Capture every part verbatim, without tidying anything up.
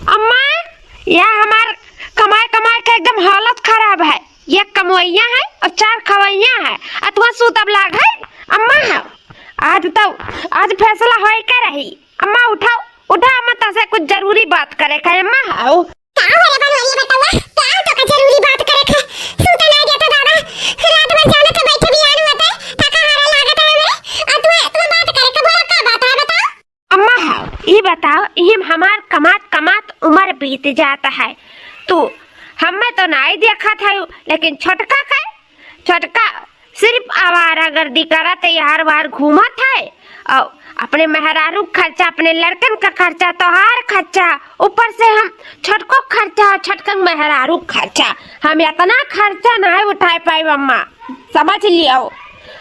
अम्मा, यह हमार कमाए कमाए के एकदम हालत खराब है। एक कमवइया है और चार खवइया है, अतवा सूतब लाग है। अम्मा है, आज तो, आज फैसला होए के रही। अम्मा उठाओ, उठा अम्मा, तसे कुछ जरूरी बात करे के है। अम्मा हाउ। का हो रे बनवरिया बटवा, का तो का जरूरी बात करे के? सूते ना देता दादा, रात भर जाने के बैठे बिहान होते, थका हारा लागत है हमरे। आ तू, तू बात करे के, बोलो का बात है, बताओ। अम्मा हाउ, ई बताओ, ई हमार कमात कमात उम्र बीत जात है, तू हमें तो नाई देखत है, लेकिन छोटका के, छोटका सिर्फ आवारागर्दी करत है, यार वार घूमत है, और अपने मेहरारू क खर्चा, अपने लड़कन का खर्चा, तोहार खर्चा, ऊपर से हम छोटको क खर्चा, छोटकन मेहरारू क खर्चा, हम इतना खर्चा नाई उठाए पाइब अम्मा, समझ लियो।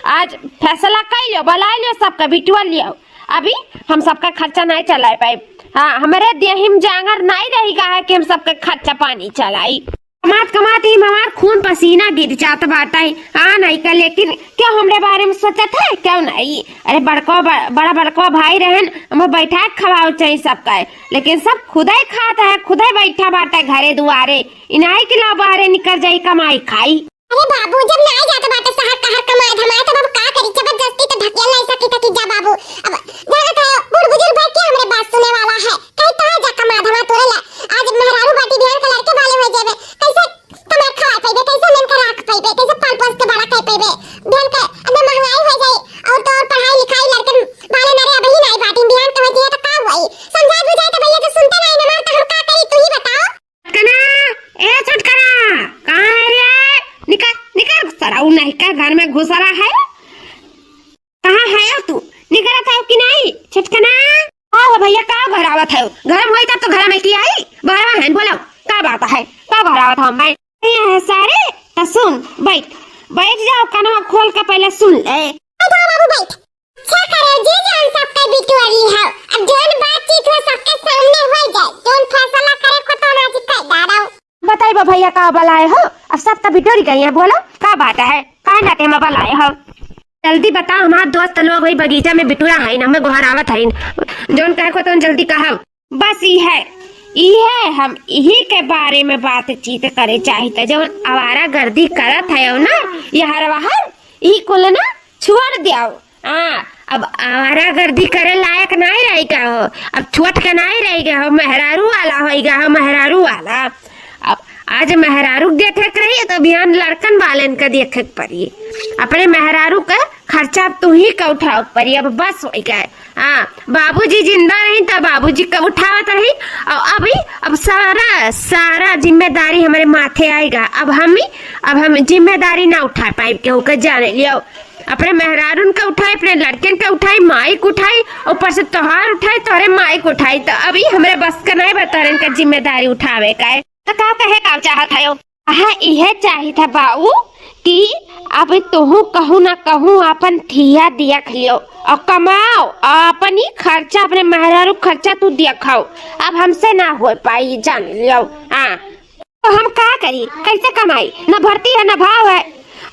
आज फैसला कर लियो, बुला लियो सबका, बिटुआ लियो। अभी हम सबका खर्चा नाई चलाए पाइब। हाँ, हमरे देहिम जांगर नाई रही का है कि हम सबका खर्चा पानी चलाई। कमात कमात ही हमार खून पसीना गिर जात बाटे। हाँ, नाई का, लेकिन क्यों हमरे बारे में सोचत है? क्यों नाई? अरे बड़को ब-, बड़ा बड़को भाई रहन, हमें बैठा के खवाओ चाहिए सबका, लेकिन सब खुदे खात है, खुदे बैठा बाटे घरे दुआरे। इनाई के ला बाहरे निकर जाई, कमाई खाई। अरे बाबू, जब नाई जात बाटे शहर कहर कमाए धमाए, तब अब का करी? जबरदस्ती तो ढकेल नाई सकी था कि जा बाबू। अब जानत है, बूढ़ बुजुर्ग बैठ के हमरे बात सुने वाला है। कहीं तो जा कमा धमा तोरे ला। आज मेहरारू बाटी बिहान के लड़के वाले हो जावे। कैसे कमा खवा पाइबे? कैसे मन के राख पाइबे? कैसे पाल पोस के बड़ा कर पाइबे? बिहान के इतना महंगाई हो जाए और तो और पढ़ाई लिखाई लड़के वाले नरे अबही नाई बाटी, बिहान के हो जाए तो का हुई? समझाए बुझाए तो भैया जो सुनते नाई हमार तो हम का करी, तू ही बताओ। छोटकना, ए छोटकना, कहाँ है रे? निकर, निकर, सराऊ नहीं का घर में घुस रहा है। कहाँ है तू? निकरत है कि नहीं, छोटकना? का हो भैया, का घरावत है? घर में होई तब तो घर में की आई? बाहर है, बोलो, का बात है? का घरावत हम भाई? ये है सारे, तो सुन, बैठ, बैठ जाओ, कनवा खोल के पहले सुन ले। बैठ बाबू, बैठ। अच्छा करे जी, जान सबके बिटोर ली हो। अब जौन बातचीत हो सबके सामने हो जाए, जौन फैसला करे को तो आज कर डालो। बताइबो भैया का बलाए हो? अब सब तो बिटोरी गई है, बोलो का बात है, का नाते में बलाए हो? जल्दी बताओ, हमार दोस्त लोग वही बगीचा में बिटुरा है ना, हमें गोहरावत है, जौन कहे को तो जल्दी कहो। बस ई है, ई है, हम इही के बारे में बातचीत करे चाहित, जौन आवारागर्दी करत है ना, ये हर वहर, ई कुल ना छोड़ दियो। हाँ, अब आवारागर्दी करे लायक नाई रही का हो, अब छोट के नाई रही का हो, मेहरारू वाला होई का हो, मेहरारू वाला। अब आज मेहरारू के देखे के रही, तो बिहान लड़कन वालन के देखे के पड़ी। अपने मेहरारू के खर्चा अब तू ही का उठावे के पड़ी, अब बस होई का है। हाँ, बाबूजी जिंदा रही, तब बाबूजी का उठावत रही, और अभी, अब सारा, सारा जिम्मेदारी हमरे माथे आएगा। अब हम ही, अब हम जिम्मेदारी ना उठा पाइब, केहू के जाने लियो। अपने मेहरारून का उठाई, अपने लड़कन का उठाई, माई का उठाई, ऊपर से तोहार उठाई, तोहरे माई का उठाई। तो अभी हमरे बस का नहीं बा तोहरन का जिम्मेदारी उठावे का है। तो का कहे का चाहत है? हाँ, इहे चाहित है बाऊ कि अब तुहू कहूँ ना कहूँ अपन थिया देख लियो और कमाओ और अपन ही खर्चा, अपने मेहरारू खर्चा तू देखाओ। अब हमसे ना हो पाई, जान लियो। हाँ, तो हम का करी, कैसे कमाई? ना भर्ती है, ना भाव है,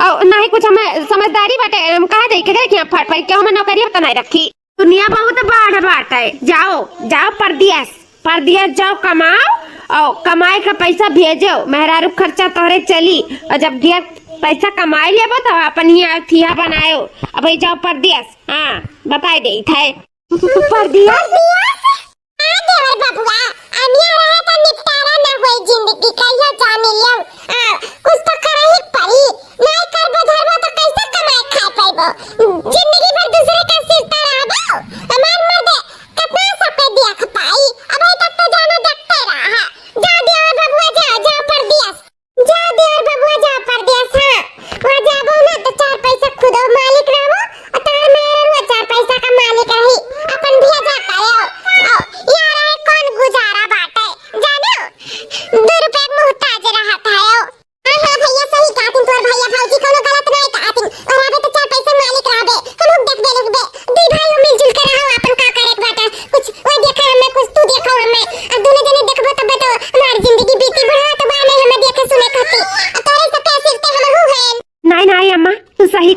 और ना ही कुछ हमें समझदारी बाटे। हम कहाँ जाई, केकरे के यहाँ फट पड़ी, क्यों हमें नौकरी तो नहीं रखी? दुनिया बहुत बड़ बाटे, जाओ, जाओ परदेस, परदेस जाओ, कमाओ और कमाए का पैसा भेजो, मेहरारू खर्चा तोहरे चली। और जब ढेर पैसा कमाई लेबो तो अपन ही थिया बनायो। अब जाओ परदेस। हाँ, बताई देइत है। परदेस? हाँ देवर बबुआ, अनिया रहे तो निपटारा न होई जिंदगी का, यो जान लियो। आ, कुछ तो करही पड़ी, नाई करबो धरबो तो कैसे कमाए खाए पाइबो? जिंदगी भर दूसरे का सिरता रहबो? हमार मर्द कितना सबके देख पाई, अबे तक तो जानो देखते रहा। जा देवर बबुआ, जा, जा परदेस। जा देवर बबुआ, जा परदेस, हाँ। वहाँ जाबो ना तो चार पैसा खुदो मालिक रहबो, और तार मेहररुआ चार पैसा का मालिक रही, अपन भेजा करो। और यहाँ रहे कौन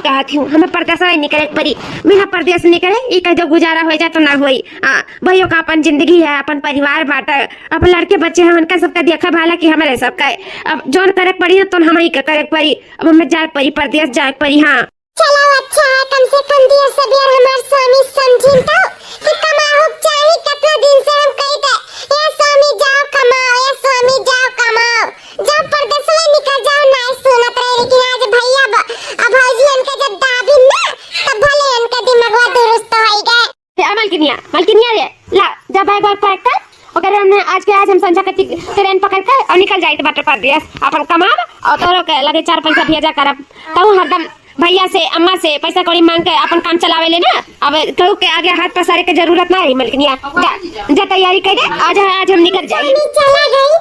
कहत हूँ, हमें परदेसवा निकरे के परी। बिना परदेस निकरे ई कह दो गुजारा होइ जाए तो ना होई। आ, भइयो का अपन जिंदगी है, अपन परिवार बाटे, अपन लड़के बच्चे हैं, उनका सबका देखा भाला कि हमरे सबका है। अब जौन करे के परी ना, तौन हमही के करे के परी। अब हमें जाए के परी, परदेस जाए के परी। हाँ। चलो अच्छा है, कम से कम दिया सब यार हमार स्वामी समझिन तो कि कमाहू के चाही, कितना दिन से हम कही थे, "ए स्वामी जाओ कमाओ, ए स्वामी जाओ कमाओ, जाओ परदेस में निकल जाओ", नाहीं सुनत रहे। लेकिन आज भइया ब-, अब भौजी इनके जब दाबिन ना, तब भले इनके दिमागवा दुरुस्त होई गए। ए, आ मलकिनिया, मलकिनिया रे, ला, जा बैग वैग पैक कर, ओकर हमने आज के आज हम संझा के टिक-, ट्रेन पकड़ के और निकल जाइत बाटे परदेस, अपन कमाब और तोरो के लगे चार पैसा भेजा करब। तू हरदम भइया से, अम्मा से पैसा कौड़ी मांग के अपन काम चलावे ले ना। अब केहू के आगे हाथ पसारे के जरूरत ना रही मलकिनिया। जा, जा तैयारी कर दे, आज, आज हम निकल जाई। मम्मी चला गई,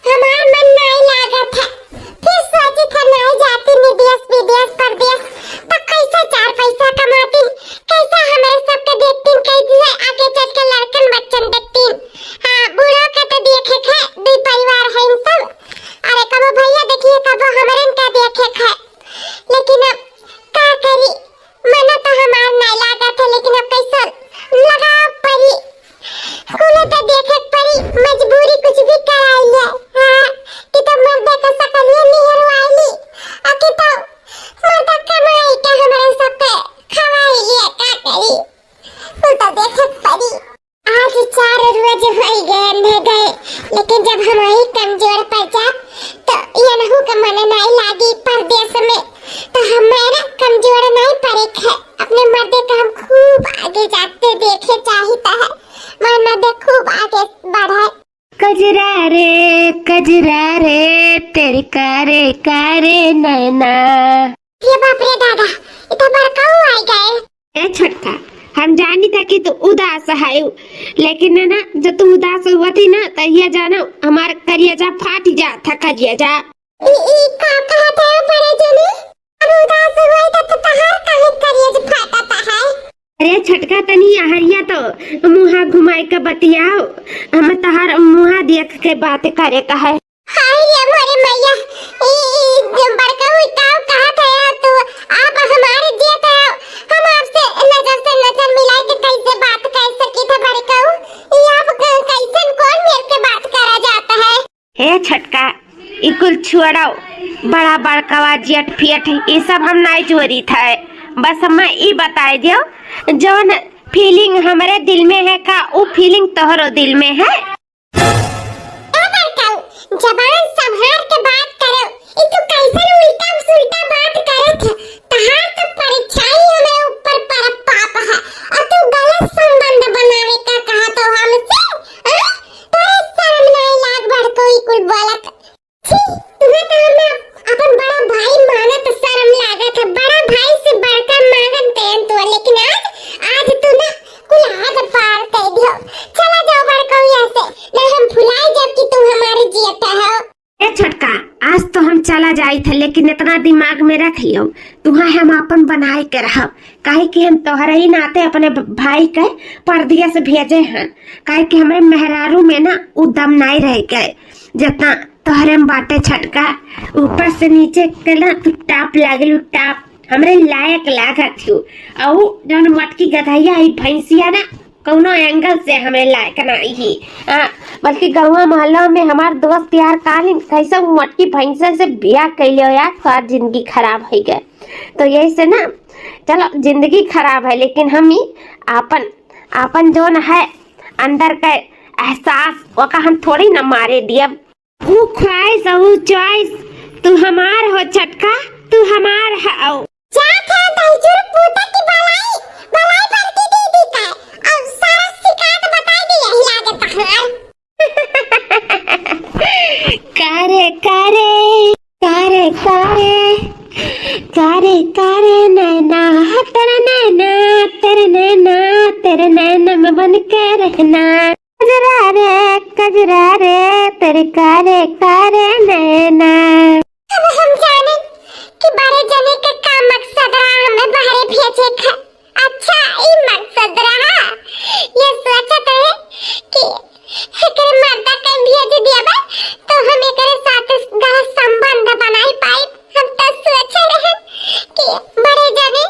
हमार मन नाई लागत है। फिर सोची था नाई जाती विदेश, विदेश, परदेश, तो कैसे चार पैसा कमाती, कैसे हमारे सबके देखती, कैसे आगे चल के लड़कन बच्चन देखती। हाँ, बूढ़ा के तो देखे थे, दो परिवार है इन सब। अरे कबो भइया देखिए, कबो हमरन का देखे थे। लेकिन अब का करी, मना तो हमार नाई लागत है, लेकिन अब कैसन लगाव परी, कुल तो देखे के परी, मजबूरी कुछ भी कराई है। हाँ, कि तो मर्दे का सकलिए निहरवाई ली, आ कि तो मर्दा कमाई के हमारे सबके खवाई है, का करी, कुल तो देखे के परी। आज चार रोज होई गए, न गए, लेकिन जब हम वही कमजोर पड़ जाब, तो ये नहू के मन नाई लागी परदेस में, तो हमें ना कमजोर नाई पड़े के है। अपने मर्दे का हम खूब आगे जाते देखे चाहित है, हमार मर्दे खूब आगे बढ़े। कजरा रे, कजरा रे, तेरे कारे, कारे नैना। ये बाप रे दादा, इतना बड़काऊ आ गए। ए छोटका, हम जानी था कि तू उदास है, लेकिन है ना, जब तू उदास हुआ थी ना, तो ये जानो हमार करियाजा फाट जा था, करियाजा। ई, ई का कहत है बड़े जनी? अब उदास हुआ था तो तहार काहे करियाजा फाटता है? अरे छोटका, तनी आहरिया तो मुहा घुमाई के बतियाओ, हम तहार मुहा देख के बात करे का है। हाय रे मोरे मैया, ई, ई बड़काऊ का कहत है तू? आप हमारे जियत है, हम आपसे नजर से नजर मिलाई के कैसे बात कर सकी थे बड़काऊ? ई आप क-, कैसन कौन मेर के बात करा जाता है? हे छोटका, ई कुल छोड़ो, बड़ा बड़कावा जियट फियट है, ई सब हम नाई जोरी थे। बस हमें ई बताई दियो, जौन feeling हमरे दिल में है का, उ feeling तोहरो दिल में है? ए बड़काऊ, जबान संभार के बात करो। ई तू कैसन उल्टा सुल्टा बात करत है? तहार तो परछाई हमरे ऊपर परत पाप है, और तू गलत संबंध बनावे का कहत हो हमसे? हाँ? तोरे शर्म नाई लाग बड़काऊ ई कुल बोलत? छी, तुम्हें तो हमें अपन बड़ा भाई मानत शर्म लागत है। बड़ा भाई से बड़का मानत देन तो, लेकिन आज, आज तू ना कुल हद पार कर दियो। चला जाओ बड़काऊ यहाँ से, नहीं हम भुलाई जब कि तुम हमारे जियत हो। ए छोटका, आज तो हम चला जाई थे, लेकिन इतना दिमाग में रख लियो, तुहा हम अपन बनाए के रहब, काहे कि हम तोहरे ही नाते अपने ब-, भाई के परदेस भेजे हैं, काहे कि हमरे मेहरारू में ना उ दम नाई रह गए, जितना तोहरे में बाटे छोटका। ऊपर से नीचे के ना तू top लागलू, top, हमरे लायक लागत हो। अउ जौन मोटकी गधैया है भैंसिया ना, कौनो angle से हमरे लायक नाई ही। आ, बल्कि गौवा मोहल्ला में हमार दोस्त यार कालिन कैसे मोटकी भैंसन से बियाह कैले हो यार, तोहार जिंदगी खराब होइ गए। तो यही से ना, चलो जिंदगी खराब है, लेकिन हम ही आपन, आपन जौन है अंदर के एहसास, ओका हम थोड़ी ना मारे दियब। ऊ ख्वाहिश, ऊ choice, तू हमार हो छोटका, तू हमार हो। जात है दहिजर पूता की बलाई, बलाई बड़की दीदी का, अब सारा शिकायत बताई दी यही लागत है। कारे, कारे, कारे, कारे, कारे, कारे नैना, तेरे नैना, तेरे नैना, तेरे नैना में बन के रहना। कजरा रे, कजरा रे, तेरे कारे, कारे नैना। अब हम जाने कि बड़े जने के का मकसद रहा हमें बाहरे भेजे का। अच्छा, ई मकसद रहा। ये सोचत रहे कि एकरे मर्दा के भेज दिया बा, तो हम एकरे साथ गलत संबंध बनाई पाई। हम तो सोचे रहे कि बड़े जने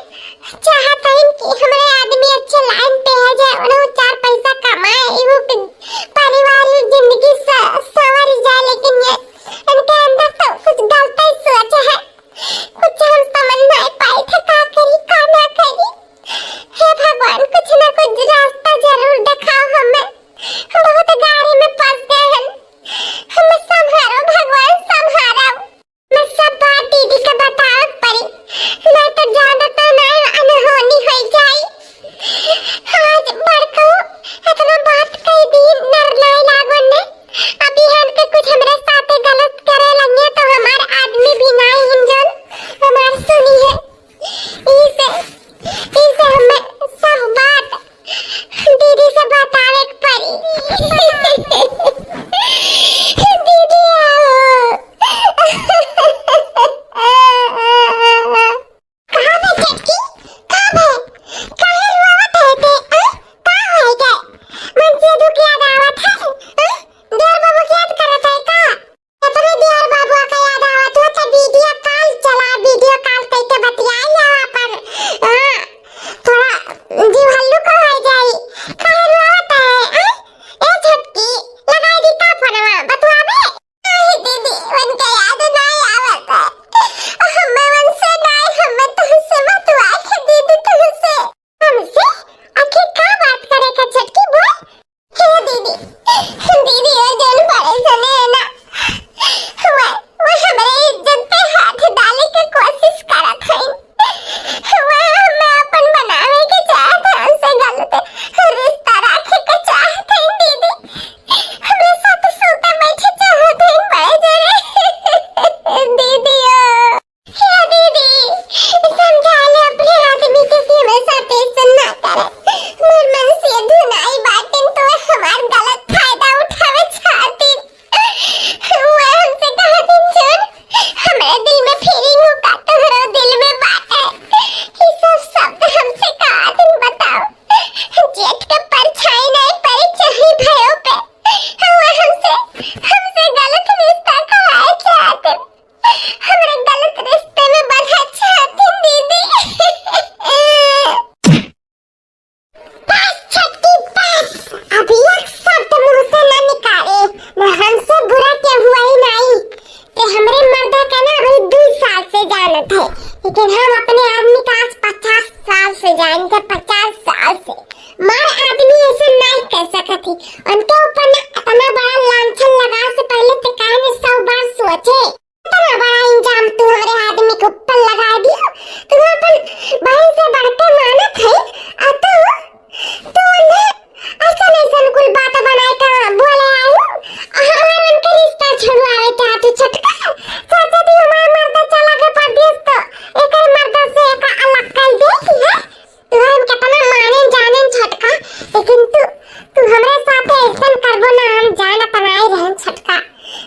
ना हम जानत नाई रहन छोटका।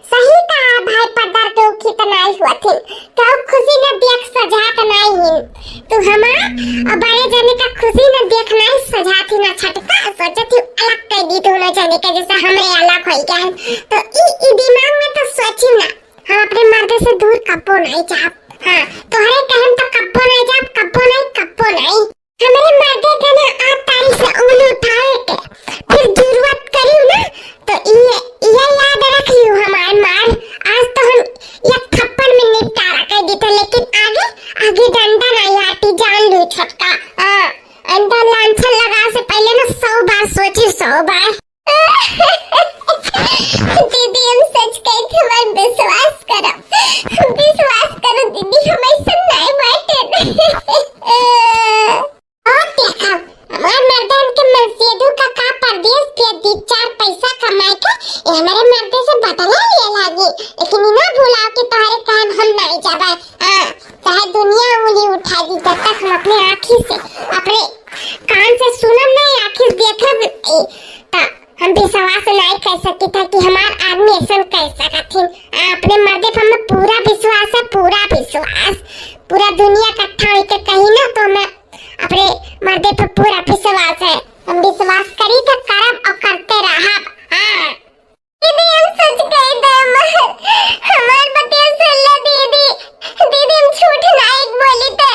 सही कहा भाई, पद्दर के उखी त नाई हुआ थी। तो खुशी न देख सजात नाई हिन। तू हमार और बड़े जने का खुशी न देख नाई सजात ही ना छोटका। सोचे थी अलग कर दी दोनों जने के, जैसे हमरे अलग हो गया है। तो ई, ई दिमाग में तो सोची ना, हम अपने मर्दे से दूर कब्बो नाई जाब। हाँ, तोहरे कहन तो कब्बो नाई जाब, कब्बो नाई, कब्बो नाई। हमरे मर्दे के ना आठ तारीख से उंगली उठाए के, फिर जरूरत करी ना, तो ये, ये याद रख लियो हमार मार। आज तो हम एक थप्पड़ में निपटारा कर देते, लेकिन आगे, आगे डंडा नाई आटी, जान लियो छोटका। हाँ, अंदर लांछन लगा से पहले ना सौ बार सोची, सौ बार। दीदी, हम सच कही थे, हमार विश्वास करो, विश्वास करो दीदी, हम ऐसा नहीं बाटे। और देखा, हमार मर्दन के मनसेधु का का परदेस के दी, चार पैसा कमाए के, ये हमारे मर्दे से बदला लिए लागी, लेकिन इना भुलाओ कि तोहरे कहन हम नहीं जाबे। हाँ, चाहे दुनिया उंगली उठा दी, जब तक हम अपने आँखी से, अपने कान से सुनब नहीं, आँखी से देखब, ए, त हम विश्वास नहीं कर सकी था कि हमार आदमी ऐसा कर सकत हिन। आ, अपने मर्दे पर हमें पूरा विश्वास है, पूरा विश्वास। पूरा दुनिया इकट्ठा होके कही ना तो हमें अपने मर्दे पर पूरा विश्वास है। हम विश्वास करी तो करब और करते रहब। हाँ। दीदी, हम सच कही थे, हमार, हमार बतिया सुन लो दीदी। दीदी, हम झूठ नाई बोली थे।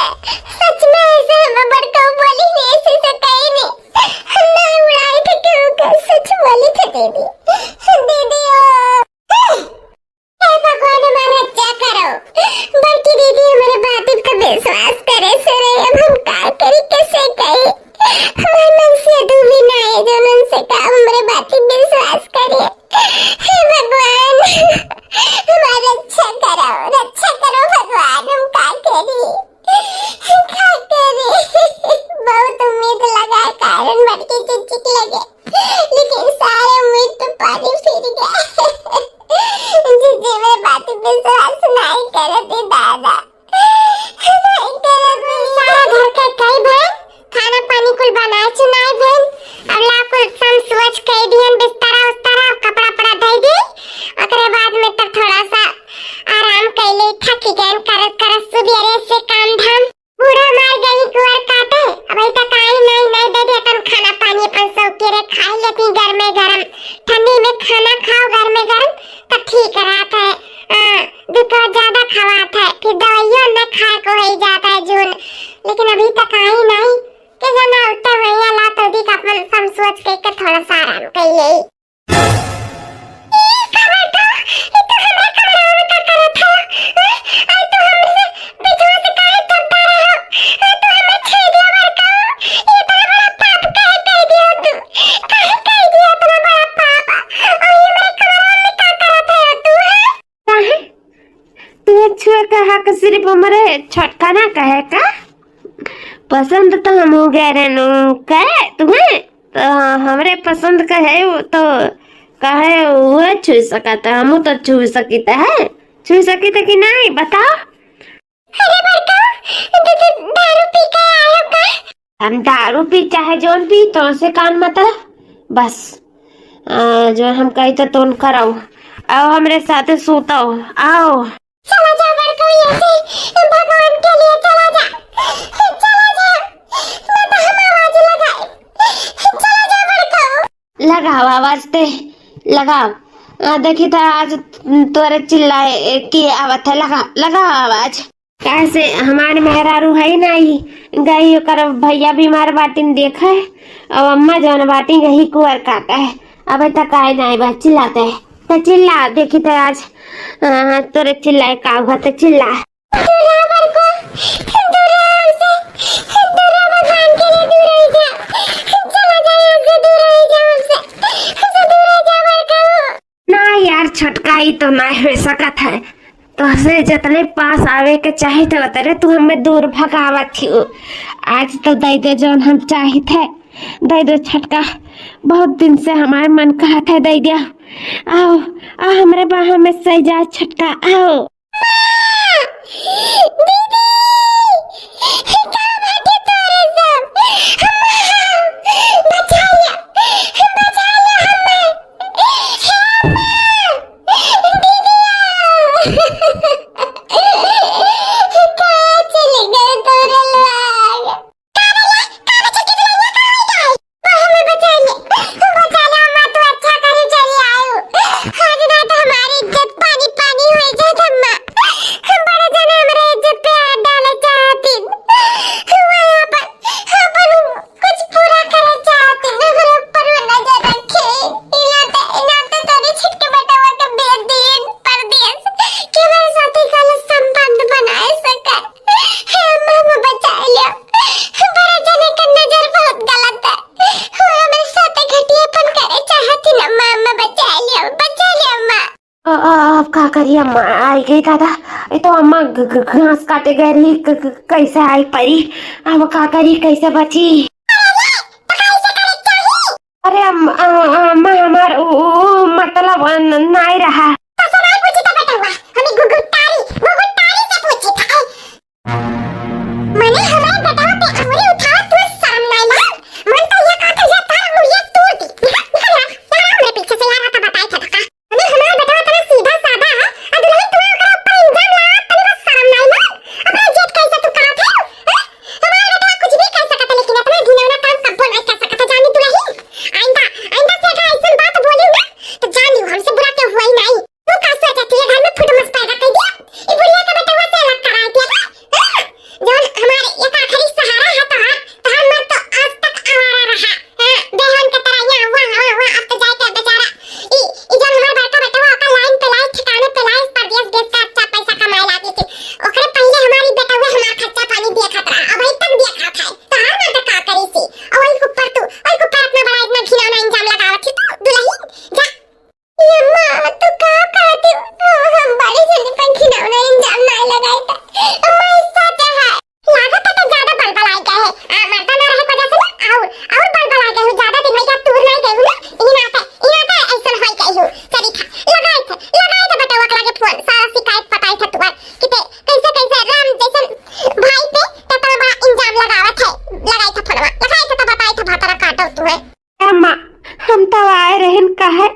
सच में ऐसे हमें बड़का बोली नहीं, ऐसे से कही नहीं। हम ना उड़ाई थे क्यों कर, सच बोली थे दीदी। दीदी ओ। हे भगवान, हमार रक्षा करो। बड़की दीदी, हमरे बातिन का विश्वास करे से रहे, अब हम का करी, कैसे कही? हमार मनसेधु भी ना है, जो उनसे का हमरे बातिन विश्वास करे। हे भगवान, हमार रक्षा करो, रक्षा करो भगवान, हम का करी? का करी? बहुत उम्मीद लगा, कारण बड़की चिकचिक लगे। लेकिन सारे उम्मीद पे पानी फिर गया। जीजी, मैं बात पे विश्वास नहीं करती दादा, नहीं करती। सारा घर के कई बहन खाना पानी कुल बनाए चुनाए बहन, अब ला कुल सम सोच कई दिहन, बिस्तरा उस्तरा, कपड़ा पड़ा धई दी, ओकरे बाद में तब थोड़ा सा आराम कैले, थक गए करत करत सुबेरे से काम धाम। बूढ़ा मार गई कुआर काटे, अबही तक आई नहीं, नहीं दे दे अपन खाना पानी, अपन सौके रे खाई लेती गरमे गरम। ठंडी में खाना खाओ गरमे गरम, तो ठीक रहत है। हाँ, दू थोड़ा ज्यादा खवात है, फिर दवाइयों न खाए को हो ही जाता है जून। लेकिन अभी तक आई नहीं, के जाना उठे हुए या ला तो दी का अपन सम सोच के, के थोड़ा सा आराम कर ले। ई का बात हो? ई तो हमरा कमरा में का करत हो? हैं? अरे तू हमसे बिछवा से काहे तोड़ता रहो? हैं? तू हमें छेद लगा का? ये इतना बड़ा पाप काहे कर दिया तू? काहे कर दिया इतना बड़ा पाप? और ये मेरे कमरा में का करत हो तू, हैं? काहे? तुहे छुए के हक सिर्फ हमरे छोटका ना कहे का? पसंद तो हम हो गए रहनु। कहे तुम्हें? तो हमरे पसंद का है वो तो कहे वो छू सकत है, हम तो छू सकित है। छू सकित है कि नहीं बताओ? अरे बड़का, तू, तू दारू पी के आयो का? हम दारू पी चाहे जौन पी, तो से कान मतलब बस। आ, जो हम कही तो तुम करो, आओ हमरे साथे सूतो, आओ। चला जा बड़का, यहाँ से भगवान के लिए चला जा, चला जा, ना तो हम आवाज लगाए, चला जा बड़का। लगाओ आवाज ते, लगाओ। आ, देखी तो आज तोरे चिल्लाए की आवत है, लगा, लगाओ आवाज। काहे से हमार मेहरारू है नहीं, गई ओकर भैया बीमार बाटिन देखे, अब अम्मा जौन बाटिन गई कुआर काटे, अबे तक आए नहीं बा, चिल्लाते है। तो चिल्ला, देखी तो आज, आ, तोरे चिल्लाए का हुआ तो चिल्ला। दूर रहा बड़को, दूर रहा हमसे, दूर रहा भगवान के लिए दूर रह जा, चला जा यहाँ से, दूर रह जा हमसे, हमसे दूर रह जा बड़को। ना यार छोटका, ई तो ना हो सकत है, तोहसे जतने पास आवे के चाही तो उतने तू हमें दूर भगावत हियो। आज तो दे दे जौन हम चाहित है, दे दे छोटका, बहुत दिन से हमार मन कहत है दे दे। आओ, आ हमरे बाहों में सही जा छोटका, आओ। दीदी, का बाटे तोरे सब? अम्मा, बचा लिया, बचा लिया हमें। अब का करी अम्मा, आई गई दादा। ये तो अम्मा घ-, घ-, घास काटे गए रही, क-, क-, कैसे आई परी? अब का करी, कैसे बची? अरे अम-, अ-, अम्मा, हमार उ, उ, उ, मतलब, अ, न-, नाई रहा। मने हमारे बेटवा पे अंगुरी उठावत तू शर्म नाई लगा? मन तो ये कहत है, ये तार अंगुरिया तोड़ दी। निकल, निकल यार, यार, मेरे पीछे से यार, आता बताई था धक्का। मने हमारे बेटवा इतना सीधा साधा है, और दुल्हन तू ओकरा ऊपर इल्जाम लावत, तनी बस शर्म नाई लगा? अपना इज्जत कैसे तू करत है, हैं? हमारे बेटवा कुछ भी कर सकत है, लेकिन इतना घिनौना काम कब्बो नहीं कर सकत है, जानी दुल्हन। आइंदा, आइंदा से अगर ऐसन बात बोली ना, तो जान लियो, हमसे बुरा केहू हुआ ही नहीं। तू का सोचत है, घर में फुटमस पैदा कर दिया? ई बुढ़िया के बेटवा से अलग कराए दिया ना? हाँ? जौन हमार एक आखिरी सहारा है तोहार, तोहार मर्द तो आज तक आवारा रहा। हाँ, बेहान के तरह यहाँ, वहाँ, वहाँ, वहाँ, अब तो जाए के बेचारा। ई, ई जौन हमार बड़का बेटवा ओकर लाइन पे लाए, ठिकाने पे लाए, परदेस देश का अच्छा पैसा कमाए लागे के। ओकरे पहले हमारी बेटवा हमार खर्चा पानी दिया खात रहा, अब अभी तक दिया खात है। तोहार मर्द का करी सी? और वही ऊपर तू, वही ऊपर अपना बड़ा इतना घिनौना इल्जाम लगावत है तू, दुल्हन, जा। ये अम्मा, तू का कहत हो? हम बड़ी जल्दी पर घिनौना इल्जाम नाई लगाई था। अम्मा, ई सच है। लागत है तो ज्यादा बलबल आई गए है। आ, मर्दा ना रहे वजह से ना, और, और बलबल आई गए हो। ज्यादा दिन हो गया, तूर नाई गए हो ना, ई नाते, ई नाते ऐसन होई गए हो। चली था, लगाई था, लगाई था बेटवा के लगे फोन, सारा शिकायत बताई था तुअर, कि ते कैसे, कैसे राम जैसन भाई पे तेतना बड़ा इल्जाम लगावत है। लगाई था फोनवा, लगाई था तो बताई था, भातारा काटो तू है। अम्मा, हम तो आए रहन कहे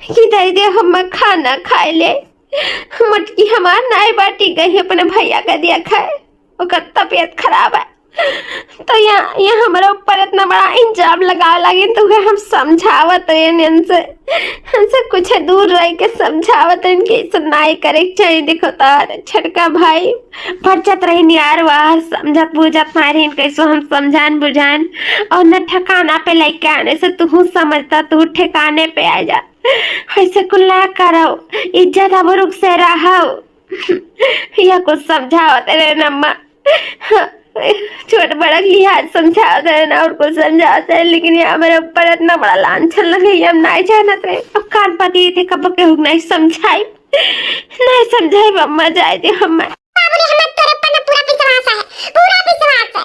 कि दे दे, हम खाना खाए ले। मोटकी हमार नाई बाटी गई अपने भैया का दिया खाए, ओकर तबीयत खराब है। तो यहाँ, यहाँ हमारे ऊपर इतना बड़ा इल्जाम लगावे लगे, तो उहे हम समझावत रहन इनसे, हमसे कुछ दूर रह के समझावत रहन कि ऐसा नाई करे के चाहिए। देखो तार छोटका भाई भरचत रही नियार वार, समझत बुझत नाई रही, कैसो हम समझान बुझान, और न ठिकाना पे लेके आने से तू समझता, तू ठिकाने पे आ जा, ऐसे कुल ना करो, इज्जत आबरू से रहो। यह कुछ समझावत रहन अम्मा, छोट बड़ा लिहाज समझावत रहन और कुछ समझावत रहन, लेकिन ये हमारे ऊपर इतना बड़ा लांछन लगे, ये हम नाई जानत रहे। अब कान पकड़े थे, कब केहू नाई समझाई। नहीं समझाई अम्मा, जाए दे हम्मा। बाबूजी, हमार तोरे पर ना पूरा विश्वास है, पूरा विश्वास है।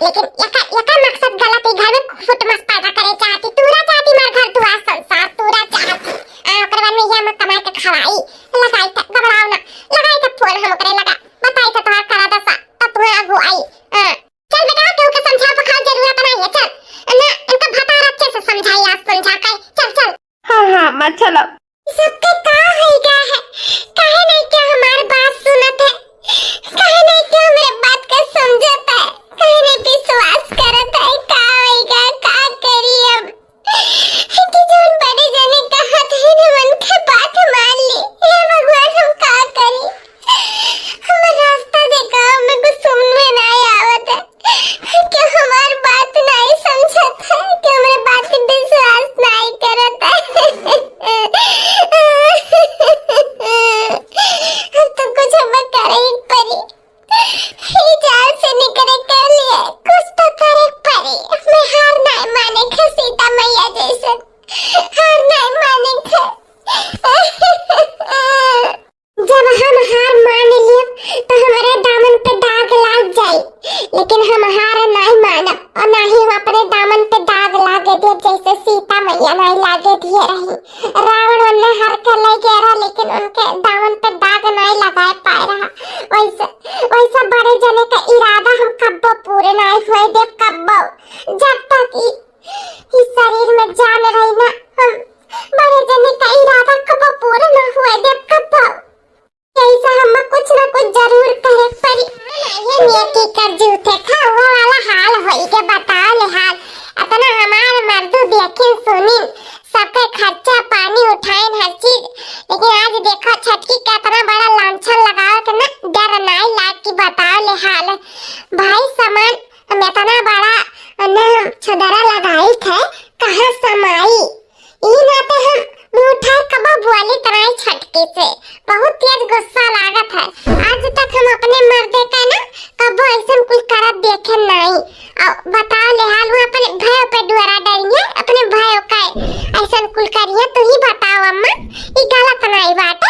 लेकिन एकर, एकर मकसद गलत है, घर में फुटमस पैदा करे चाहती, तूरा चाहती हमार घर दुआर संसार, तूरा चाहती। आ, ओकर बाद में ये हमें कमाई के खवाई, लगाई था, घबराओ ना, लगाई था फोन हम ओकरे लगा, बताई था तोहार करा दशा, तब तुम्हें आगू आई। आ, चल बेटा, केहू के समझा पखाओ जरूरत नहीं है, चल। ना, इनका भतार अच्छे से समझाई, आज समझा के, चल, चल। हाँ, हाँ, अम्मा, चलो। सबके का होइगा है? काहे नहीं क्या हमार बात सुनत है? काहे नहीं क्या हमरे बात का समझत है? काहे नहीं विश्वास करत है? का होइगा? का करी अब? कि जौन बड़े जने कहत है ना, उनके बात मान ली। हे भगवान, हम का करी? हमर रास्ता देखा, हमें कुछ समझ में नहीं आवत है। कि हमार बात नाई समझत है, कि हमरे बात पे विश्वास नाई करत है। अब तो कुछ हमें करे ही पड़ी। ई जाल से निकले के लिए कुछ तो करे पड़ी। हमें हार नाई माने के सीता मैया जैसन। हार नाई माने के। जब हम हार मान लियो, तो हमरे दामन पे दाग लाग जाई, लेकिन हम हार नाई मानब और ना ही हम अपने दामन पे दाग लागे देब, जैसे सीता मैया नाई लागे दिए रही। रावण ओन्ने हर के ले गया रहा, लेकिन उनके दामन पे दाग नाई लगाए पाए रहा। वैसे, वैसे बड़े जने का इरादा हम कब्बो पूरे नाई हुए देब, कब्बो। जब तक ई, ई शरीर में जान रही ना, हम बड़े जने का इरादा कब्बो पूरे ना हुए देब, कब्बो। ऐसा हम कुछ ना कुछ जरूर करे पड़ी। ये नेकी कर जूठे खा, वो वाला हाल होई के बताओ ले हाल। अपना हमार मर्दू देखिन सुनिन, सबके खर्चा पानी उठाइन हर चीज, लेकिन आज देखो छटकी का इतना बड़ा लांछन लगाओ के ना डर नाई लाग की बताओ ले हाल। भाई समान हम इतना बड़ा ना छदरा लगाई थे, कहाँ समाई? ई नाते हम मुंह उठाए कबो बोली तनाई छटकी से। बहुत तेज गुस्सा लागत है। आज तक हम अपने मर्दे का ना कबो ऐसन कुल करत देखे नाई। और बताओ ले हाल, वो अपने भयो पे डुअरा डरिए, अपने भयो का ऐसन कुल करिए। तू ही बताओ अम्मा, ई गलत नाई बाटे?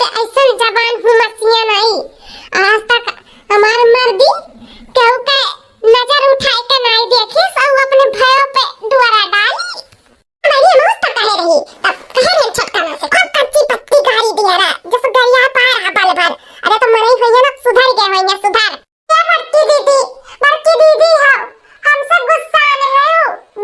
ऐसन जबान हुमसिया नाई। आज तक हमार मर्दी केहू के नजर उठाए के नाई देखिस, अउ अपने भयो पे दुआरा डाली। मैंने मस्त कहे रही, तब कहे रही छोटका ना से, खूब कच्ची पक्की गारी दिया रहा, जैसे दरिया पार आ बल भर। अरे तो मरई होइया ना, सुधर गए होइया, सुधर। ए बड़की दीदी, बड़की दीदी हो, हमसे गुस्सा न हो,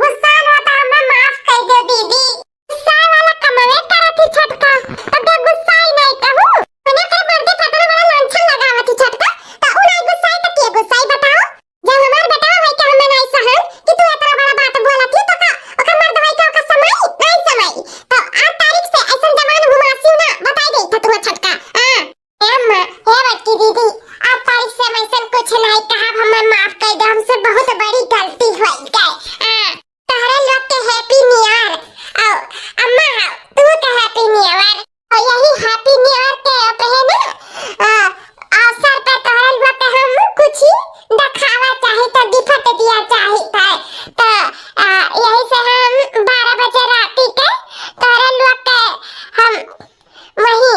गुस्सा न हो तो हमें माफ कर दो दीदी। गुस्सा वाला कमवे करत ही छोटका, तो के गुस्सा ही नहीं कहूँ। मने के मर्दे पे इतना बड़ा लांछन लगावत ही छोटका, तो उ नहीं गुस्साई तो के गुस्साई बताओ? जब हमार बेटवा होई के हमें नहीं सहन कि तू इतना बड़ा बात बोलत ही, तो का ओकर मर्द होई के ओकर समाई? नहीं समाई। तो आठ तारीख से ऐसन जबान हुमासियो ना बताई देई था तू छोटका। हाँ। ए अम्मा, ए बड़की दीदी, आठ तारीख से हम ऐसन कुछ नहीं कहब, हमें माफ कर दे, हमसे बहुत बड़ी गलती हो गई। हाँ, तोहरे लोग के Happy New Year। और अम्मा, तू के Happy New Year। और यही Happy New Year के अपने ना, आ, अवसर पे तोहरे लोग के हम कुछ दिखावा चाही, तो gift दिया चाही था। तो, आ, यही से हम बारह बजे राती के तोहरे लोग के हम वही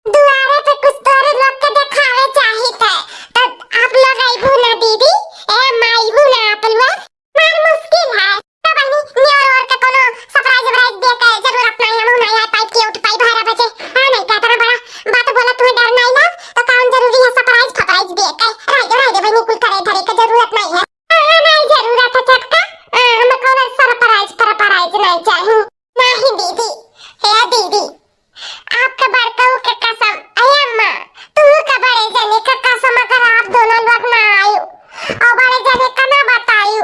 दुआरे पे कुछ तोहरे लोग के देखावे चाहित है, तो आप लोग अइबू ना दीदी? ए अम्मा, अइबू ना आप लोग? मार मुश्किल है। तो बहिनी, New Year के कोनो surprise वरप्राइज दे के जरूरत नहीं, हमहू नहीं आ पाई, के उठ पाई बारह बजे। हाँ, नहीं, का इतना बड़ा बात बोला, तुम्हें डर नहीं लग? तो कौन जरूरी है surprise फरप्राइज दे के? रह दे, रह दे बहिनी, कुल करे धरे के जरूरत नहीं है। हाँ, नहीं जरूरत है छोटका, हाँ, हमें कोनो surprise फरप्राइज नहीं चाहिए। नहीं दीदी, हे दीदी, आपके बड़कऊ के कसम, अये अम्मा, तू के बड़े जने के कसम, अगर आप दोनों लोग ना आयु और बड़े जने का ना बतायु,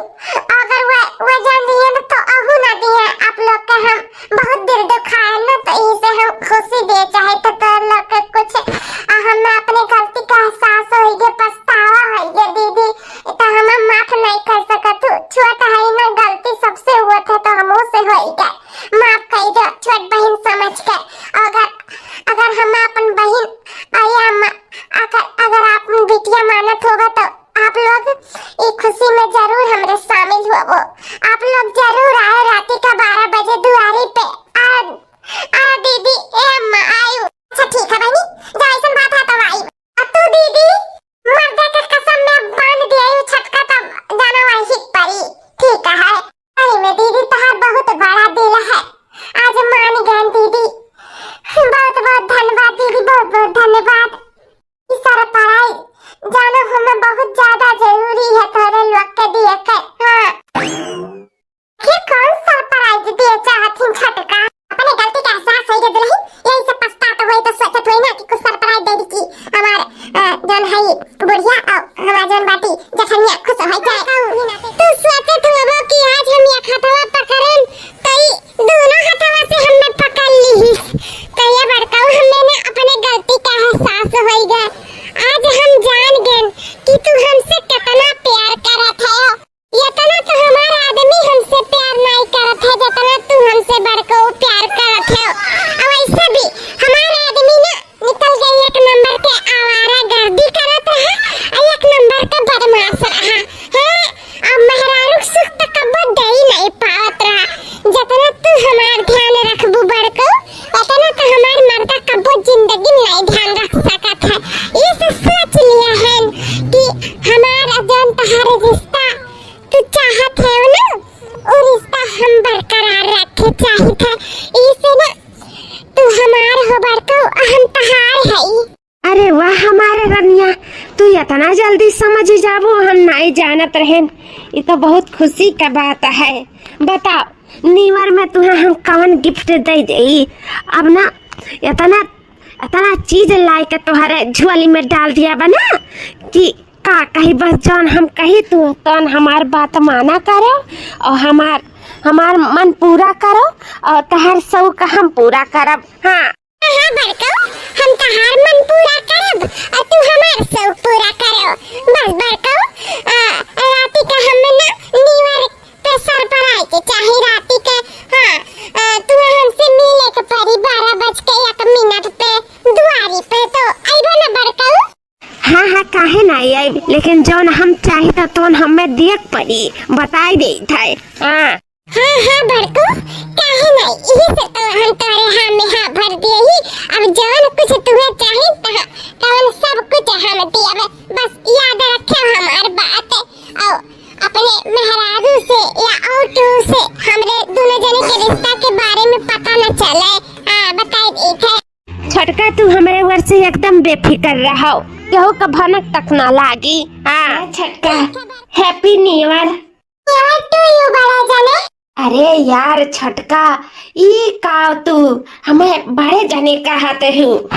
अगर वे, वे जान दिए ना तो अहू ना दिए आप लोग के हम बहुत दिल दुखाए ना, तो इसे हम खुशी दे चाहे तो तोर लोग के कुछ, आ, हमें अपने गलती का एहसास होइगे, पछतावा होइगे दीदी, तो हम माफ नहीं कर सकत हूँ, छोट है ना, गलती सबसे हुआ था तो हमहू से होइगे। माफ कर दो छोट बहिन समझ के। अगर, अगर हम अपन बहिन, अरे अम्मा, अगर, अगर आप बिटिया मानत होगा तो आप लोग ई खुशी में जरूर हमरे शामिल होबो। आप लोग जरूर आए राती का बारह बजे दुआरी पे। आ, आ दीदी, ए अम्मा, आयु। अच्छा ठीक है बहिनी, जब ऐसन बात है तब आई। आ तू दीदी, मर्दे के कसम में बांध दिया छोटका, तब जाना वही परी। ठीक है। सही में दीदी, तोहार बहुत बड़ा दिल है, आज मान गए दीदी। बहुत बहुत धन्यवाद दीदी, बहुत बहुत धन्यवाद। ई surprise जानो हमें बहुत ज्यादा जरूरी है तोरे लोग के दिए के। हाँ। ये कौन surprise दिए चाहत हिन छोटका? अपने गलती का एहसास होई गे दुल्हन, यही से पछतात होई तो सोचत होई ना कि कुछ surprise दे दी कि हमार, अ, जौन है बुढ़िया और हमार जौन बाटी जठनिया खुश हो जाए। तू सोचत होबो कि आज हम एक हथवा पकड़न तो ई दोनों हथवा से हमें पकड़ लीहिस। तो ये बड़काऊ हमें ना अपने गलती का एहसास होई गे। आज हम जान गए कि तू हमसे कितना प्यार करत है। इतना तो हमार आदमी हमसे प्यार नाई करत है, जितना तू हमसे बड़को प्यार करत है। और वैसे भी हमार आदमी ना निकल गई एक नंबर के आवारा गर्दी करत रहा, और एक नंबर के बदमाश रहा। हाँ, अब मेहरारू सुख तो कब्बो दे ही नहीं पावत रहा। जितना तू हमार ध्यान रखबू बड़को, उतना तो हमार मर्दा कब्बो जिंदगी में नहीं ध्यान रख सकत है। ये से सोच लिया है कि हमार जौन तहार रिश्ता तू चाहत है ना, वो रिश्ता हम बरकरार रखे चाहित है। इसे ना तू हमार हो बड़को, हम तहार हई। अरे वाह हमारे रनिया, तू इतना जल्दी समझ जाबो, हम नहीं जानत रहेन। ये तो बहुत खुशी का बात है। बताओ, New Year में तुहे हम कौन gift दे देई? अब ना इतना, इतना चीज लाए के तोहरे झोली में डाल दिया बा ना कि का कही, बस जौन हम कही तू तौन हमार बात माना करो और हमार, हमार मन पूरा करो और तहार शौक हम पूरा करब। हाँ। हाँ, हाँ, बड़को, हम तहार मन पूरा करब और तू हमार शौक पूरा करो। बस बड़को, आ, राती का हम ना New Year पे surprise चाही राती के। हाँ, आ, तू हमसे मिले के परी बारह बज के एक मिनट पे दुआरी पे, तो अइबो ना बड़को? हाँ, हाँ, काहे ना आइब, लेकिन जौन हम चाही त तौन हमें दिए के परी, बताई देत है। हाँ। हाँ, हाँ, बड़कू, काहे नहीं? इही से तो हम तोरे हाँ में हाँ भर दिए ही। अब जवन कुछ तुहे चाही, तह-, तवन सब कुछ हम दियब। बस याद रखे हमार बात। और अपने मेहरारू से या और केहू से हमरे दोनों जने के रिश्ता के बारे में पता न चले। हाँ, बताई देत है। छोटका, तू हमरे ओर से एकदम बेफिकर रहो, केहू का भनक तक ना लागी। हाँ। छोटका, Happy New Year। New Year to you, बड़े जने। अरे यार छोटका, ई का तू हमें बड़े जने कहत हू?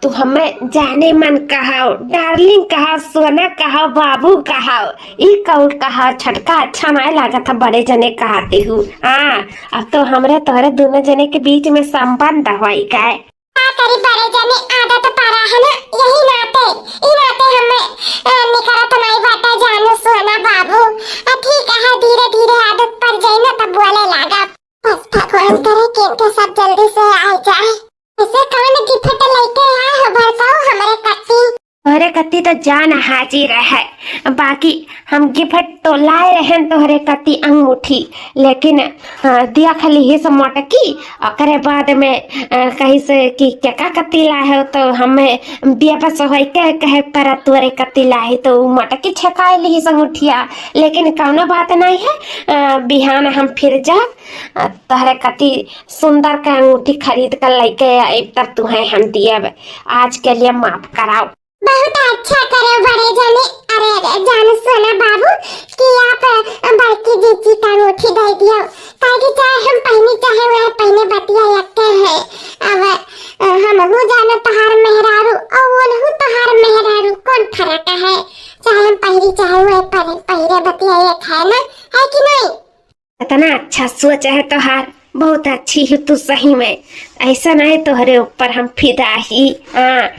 तू हमें जाने मन कहो, darling कहो, सोना कहो, बाबू कहो, ई कौन कहो छोटका? अच्छा नाय लागत है बड़े जने कहते हू। हाँ, अब तो हमरे तोहरे दोनों जने के बीच में संबंध होई गए। का करी बड़े जने, आदत पड़ा है ना, यही नाते, ई नाते हमें, अ, निकरत नहीं बाटे जानू सोना बाबू। अ, ठीक है, धीरे धीरे आदत पड़ जाई ना, तब बोले लागा। बस भगवान करे कि इनके सब जल्दी से आ जाए। ऐसे कौन gift लेके आए हो बड़काऊ हमरे कत्ती? तोहरे कत्ती तो जान हाजिर है, बाकी हम gift तो लाए रहन तोहरे कत्ती अंगूठी, लेकिन, अ, दिया खाली ही से मोटकी, ओकरे बाद में, अ, कही से कि केका कत्ती लाए हो, तो हमें बेबस होई के कहे पर तोहरे कत्ती लाए, तो उ मोटकी छेकाए ली से अंगूठिया, लेकिन कौनो बात नहीं है, अ, बिहान हम फिर जा, अ, तोहरे कत्ती सुंदर के अंगूठी खरीद कर लेके आइब, तब तुहें हम दियब। आज के लिए माफ कराओ। बहुत अच्छा करे बड़े जने। अरे, अरे, जान सोना बाबू कि आप, अ, बड़की जीजी का अंगूठी दे दियो, काहे कि चाहे हम पहनी चाहे वह पहने बतिया यक्के है। अब, अ, हमहू जानो तोहार मेहरारू और ओनहू तोहार मेहरारू, कौन फर्क है? चाहे हम पहरी चाहे वह पहरे, पहरे बतिया एक है ना, है कि नहीं? इतना अच्छा सोच है तोहार, बहुत अच्छी हो तू सही में। ऐसा नहीं तोहरे ऊपर हम फिदा ही। हाँ,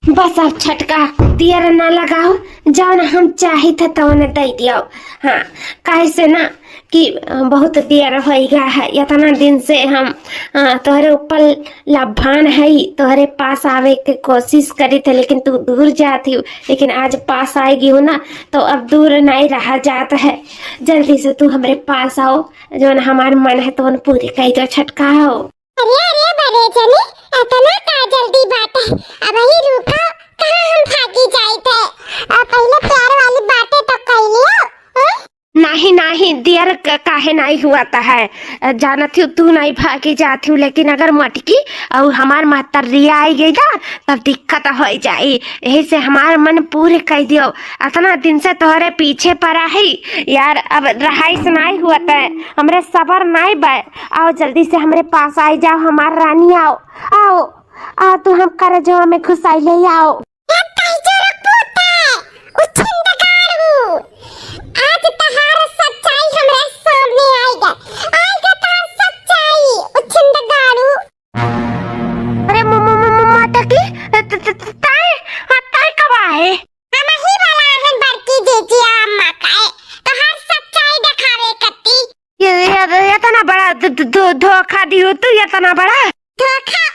बस अब छोटका दियर ना लगाओ, जौन हम चाहित है तौन दे दियो। हाँ, काहे से ना कि, अ, बहुत दियर होइगा है, इतना दिन से हम, अ, तोहरे ऊपर लभान है, तोहरे पास आवे के कोशिश करी थे, लेकिन तू दूर जाती हो, लेकिन आज पास आएगी हो ना, तो अब दूर नहीं रहा जात है। जल्दी से तू हमरे पास आओ, जौन हमार मन है तौन पूरी कई दो छोटका हो। अरे, अरे, बड़े जने, इतना का जल्दी बात है? अब ही रुको, कहाँ हम भागी जाइत है? आ, पहले प्यार वाली बातें तो कर लियो, हाँ? नाही, नाही, दियर क-, काहे नाही हुआ त है? जानत हूँ तू नाही भागी जात हूँ, लेकिन अगर मटकी और हमार महतरिया आई गई ना, तब दिक्कत हो जाई। यही से हमार मन पूरे कह दियो। इतना दिन से तोहरे पीछे पड़ा है यार, अब रहाइश नाही हुआ त है, हमरे सबर नाही बा। आओ जल्दी से हमरे पास आई जाओ, हमार रानी, आओ, आओ, आओ, तू हम करजवा में घुसाई ले आओ। ए पैजरक पोता, उछिंद गाड़ू, आज तहार सच्चाई हमरे सामने आएगा, आएगा तहार सच्चाई, उछिंद गाड़ू। अरे म-, म-, म-, म-, माता की, त-, त-, त-, ताई, हाँ, ताई कब आए? हम ही वाला हन बड़की जीजी अम्मा का है, तहार सच्चाई दिखावे कत्ती। ये, ये, ये इतना बड़ा ध-, ध-, ध-, धोखा दियो तू, इतना बड़ा। धोखा